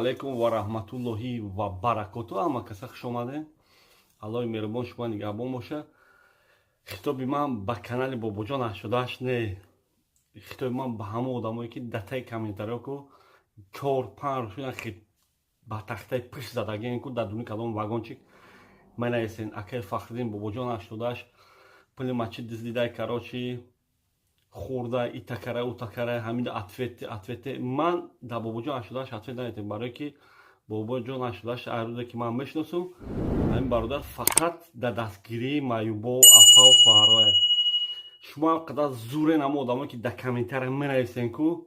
Алайкум ва раҳматуллоҳи ва баракоту. Ҳама каса хуш омадем. Аллоҳи меҳрубон шумо нигаҳбон боша. Хитоби ман ба канали Бобоҷон 88 не. Хитоби ман ба ҳама одамое ки датаи комментариё ку 4-5 рӯз шудан ба тахтаи пушт задагиен ку дар дуни кадом вагончик менависен: акай Фахриддин, Бобоҷон 88 пули масҷид дуздидай, короче, хӯрда, итакара, утакара. Ҳамида ответ, ответе ман дар Бобоҷон 88 ответ наметем, барое ки Бобоҷон 88 ай рӯзе ки ман мешиносум, ҳамин бародар фақат дар дастгирии маъюбо, апау хоҳарое. Шумо қадар зурен, ҳама одамое ки дар комментария менависен ку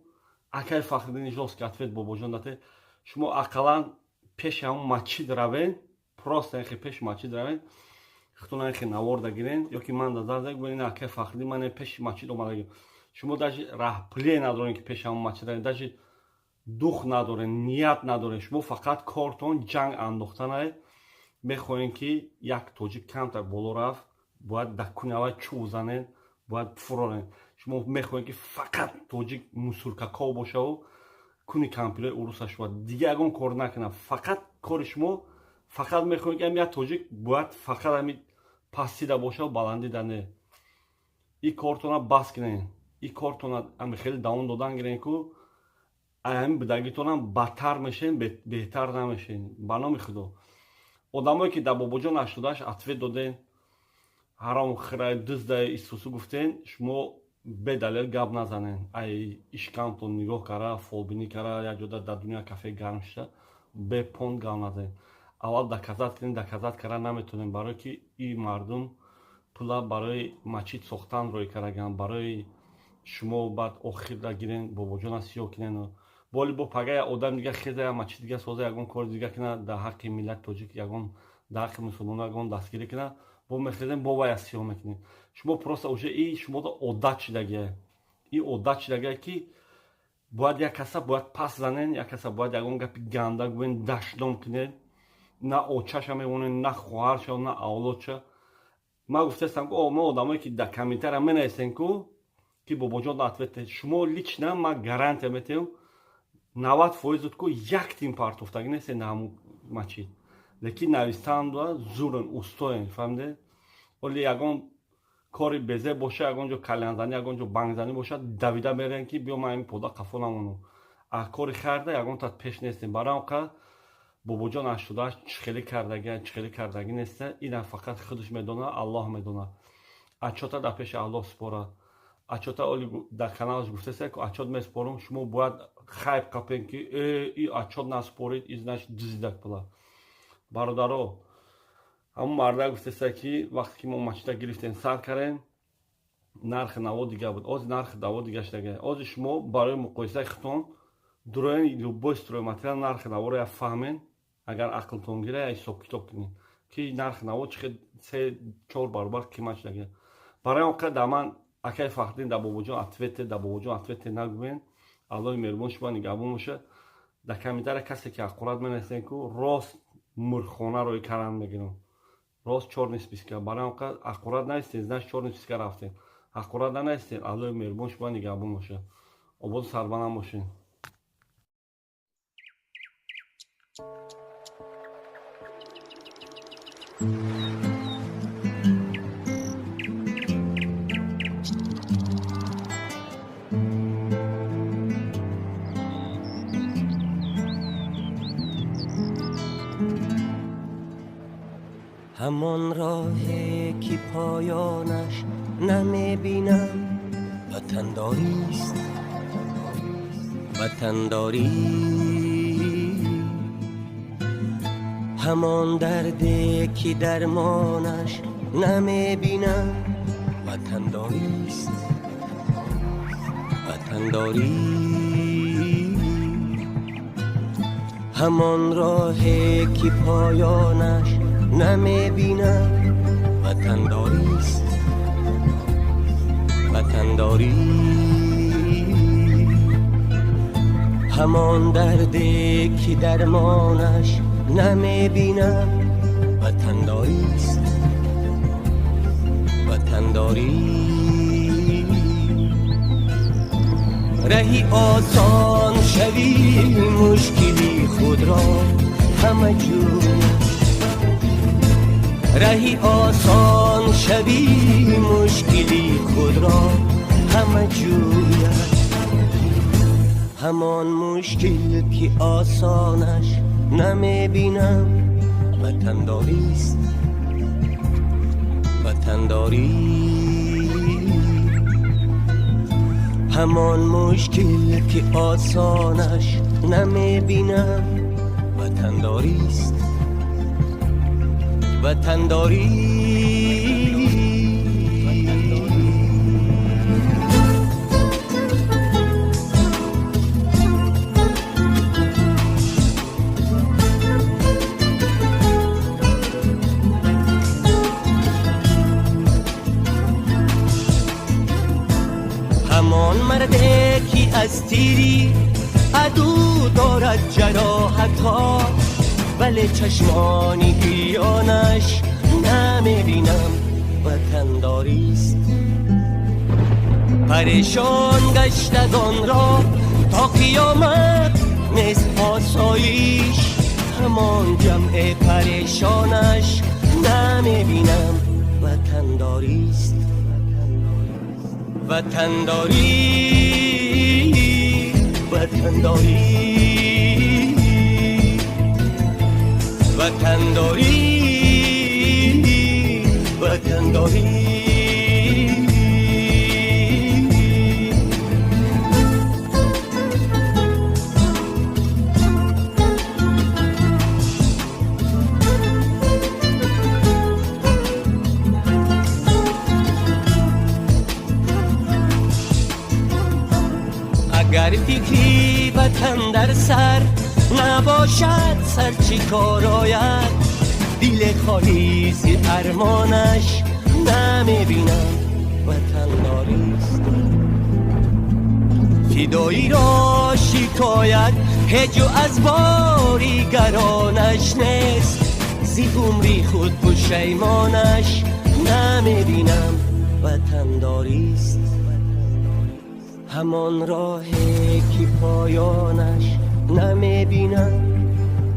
акай Фахриддини жёсткий ответ Бобоҷон дате, шумо ақаллан пеши ҳамон масҷид равен, просто яхе пеши масҷид равен, худтон яхе навор дагирен ё ки ман назар гӯен: акай Фахриддин, ман пеши масҷид омадагим. Шумо даже раҳпулие надорен ки пеши ҳамон масҷид равен, даже дух надорен, ният надорен. Шумо фақат кортон ҷанг андохтанае. Мехоҳем ки як тоҷик камтар боло рафт, бояд дар куни аввал чӯб занен, бояд фурорен. Шумо мехоҳем ки фақат тоҷик мусуркаков бошаву куни кампирои уруса шувад, дига ягон кор накунад. Фақат кори шумо, фақат мехоҳем ки ҳами як тоҷик бояд фақат ҳами пастида бошаву баландида не. И кортона бас кунен, и кортона ами хеле давом додан гирен ку ҳамин будагитонам бадтар мешен, беҳтар намешен. Ба номи Худо, одамое ки дар Бобоҷон 88 ответ доден, ҳаром хирай, дуздай, исусу гуфтен, шумо бедалел гап назанен. Ай ишкамтон нигоҳ кара, фолбинӣ кара, як ҷода дар дунё кафе гарм шида, бепонт гап назанен. Аввал доказать кунем. Доказать кара наметонем, барое ки и мардум пула барои масҷид сохтан рӯй караган барои шумо. Баъд охирра гирен, Бобоҷона сиёҳ кунен. Боли бо пага як одам дига хеза, як масҷид дига соза, ягон кори дига куна, дар ҳаққи миллати тоҷик, ягон дар ҳаққи мусулмоно ягон дастгирӣ куна, бо мехезем, бо вая сиёҳ мекунем. Шумо просто уже и шумода одат шидагия, и одат шидагия ки бояд як каса бояд пас занен, як каса бояд ягон гапи ганда гӯен, даштном кунен. На очаша мемонен, на хоҳарша, на авлодша. Ман гуфтаистам ку мо одамое ки дар комментария менависен ку ки Бобоҷон ответе, шумо лично ман гарантия метиҳам, 90% ку як тим партофтагӣ нестен дар ҳамун масҷид, лекин навистанда зурен, устоен, фаҳмиде? Оли ягон кори безе боша, ягон ҷо калянзанӣ, ягон ҷо бангзанӣ бошад, давида мерен ки биё, ман ин пода қафо намонам. А кори хайрда ягон та пеш нестем. Барои он қадр Бобоҷон 88 чӣ хеле кардагӣ, чӣ хеле кардагӣ неста, ина фақат худаш медонад, Аллоҳ медонад. Отчёта дар пеши Аллоҳ супора. Отчёта оли дар каналаш гуфтаста ку отчёт месупорам. Шумо бояд хайб қапен ки э и отчёт насупорид, и значит дуздидак пула. Бародаро, ҳамон марда гуфтаста ки вақте ки мо масҷида гирифтем, сар кардем, нархи наво дига буд, ози нархи наво дига шудага. Ози шумо барои муқоисаи худтон дуроен любой стройматериал нархи наворо я фаҳмен. Агар ақлтон гира, я ҳисоб китоб кунед ки нархи наво чӣ хел 3-4 баробар қимат шудага. Барои он қадр дар ман акай Фахриддин дар Бобоҷон ответе, дар Бобоҷон ответе нагӯен. Аллоҳи меҳрубон шумо нигаҳбон боша. Дар комментария касе ки ҳақорат менависен ку рост мурхона рӯи каран мегирам, рост чёрный списка. Барои он қадр ҳақорат навистен, значит чёрный списка рафтем. Ҳақорат нанавистен. Аллоҳи меҳрубон шумо нигаҳбон боша. Ободу сарбаланд бошед. Ҳамон роҳе ки поёнаш намебинам, ватандорист, ватандорӣ. Ҳамон дарде ки дармонаш намебинам, ватандорист, ватандорӣ. Ҳамон роҳе ки поёнаш намебинам, ватандорист, ватандорӣ. Ҳамон дарде ки дармонаш намебинам, ватандорист, ватандорӣ. Раҳи осон шавӣ мушкили худро ҳама ҷӯяд. Раҳи осон шавӣ мушкили худро ҳама ҷӯяд. Ҳамон мушкил ки осонаш намебинам ватандорист, ватандорӣ. Ҳамон мушкил ки осонаш намебинам ватандорист, ватандорӣ. Ҳамон марде ки аз тири аду дорад ҷароҳатҳо, вале чашмони гирёнаш намебинам ватандорист. Парешон гаштагонро то қиёмат нест осоиш, ҳамон ҷамъи парешонаш намебинам ватандорист. Ватандорӣ, ватандорӣ, ватандорӣ, ватандорӣ. Агар фикри ватан дар сар набошад, сар чӣ кор ояд? Дили холӣ зи армонаш намебинам ватандорист. Фидоиро шикоят ҳеҷ аз бори гаронаш нест, зи умри худ пушаймонаш намебинам ватандорист. Ҳамон роҳе ки поёнаш намебинам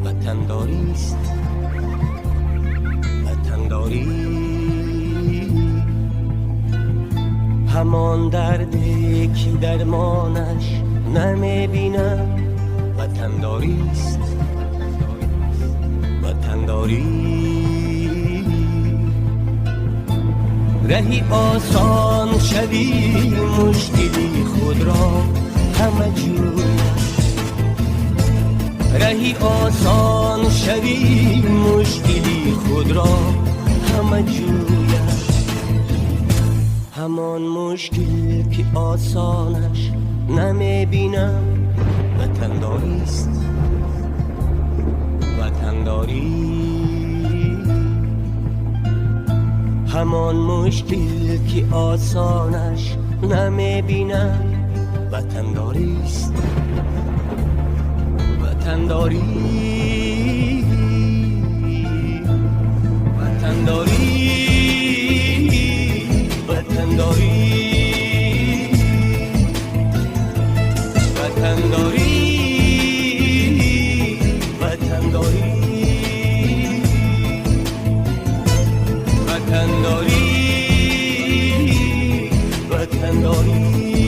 ватандорист, ватандорӣ. Ҳамон дарде ки дармонаш намебинам ватандорист, ватандорӣ. Раҳи осон шавӣ мушкили худро ҳама ҷӯяд. Раҳи осон шавӣ мушкили худро ҳама ҷӯяд. Ҳамон мушкил ки осонаш намебинам ватандорист, ватандорӣ. Ҳамон мушкил ки осонаш намебинам ватандорист, ватандорӣ, ватандорӣ, ватандорӣ, ватандорӣ, ватандорӣ, ватандорӣ, ватандорӣ.